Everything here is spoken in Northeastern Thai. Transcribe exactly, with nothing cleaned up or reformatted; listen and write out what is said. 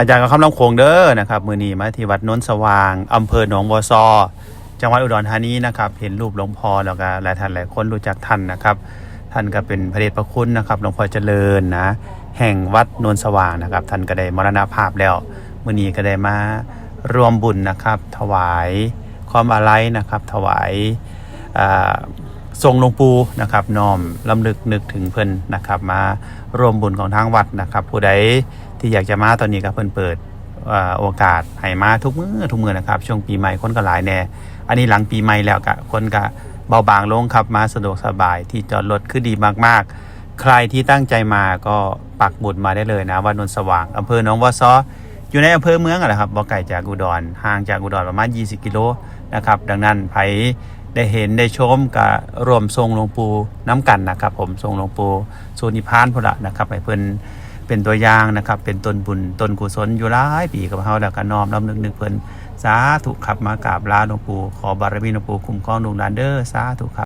อาจารย์ก็คำลำโขงเด้อนะครับ มื้อนี้มาที่วัดโนนสว่าง อำเภอหนองบัวซอ จังหวัดอุดรธานีนะครับ เห็นรูปหลวงพ่อแล้วก็หลายท่านหลายคนรู้จักท่านนะครับ ท่านก็เป็นพระเดชพระคุณนะครับ หลวงพ่อเจริญนะ แห่งวัดโนนสว่างนะครับ ท่านก็ได้มรณภาพแล้ว มื้อนี้ก็ได้มาร่วมบุญนะครับ ถวายความอาลัยนะครับ ถวาย อ่า ส่งหลวงปู่นะครับ น้อมรำลึกนึกถึงเพิ่นนะครับ มาร่วมบุญของทางวัดนะครับ ผู้ใดที่อยากจะมาตอนนี้ก็เพิ่นเปิด อ่า โอกาสให้มาทุกมื้อทุกมื้อนะครับ ช่วงปีใหม่คนก็หลายแน่ อันนี้หลังปีใหม่แล้วก็คนก็เบาบางลงครับ มาสะดวกสบาย ที่จอดรถคือดีมากๆ ใครที่ตั้งใจมาก็ปักหมุดมาได้เลยนะ วัดโนนสว่าง อำเภอหนองบัวซอ อยู่ในอำเภอเมืองอะแหละครับ บ่ไกลจากอุดร ห่างจากอุดรประมาณ ยี่สิบ กิโลนะครับ ดังนั้นไผได้เห็นได้ชมก็ร่วมส่งหลวงปู่น้ำกันนะครับ ผมส่งหลวงปู่สู่นิพพานพุ้นละนะครับ ให้เพิ่นเป็นตัวอย่างนะครับ เป็นต้นบุญต้นกุศลอยู่หลายปีกับเฮา แล้วก็น้อมรำลึกนึกเพิ่น สาธุครับ มากราบลาหลวงปู่ ขอบารมีหลวงปู่คุ้มครองลูกหลานเด้อ สาธุครับ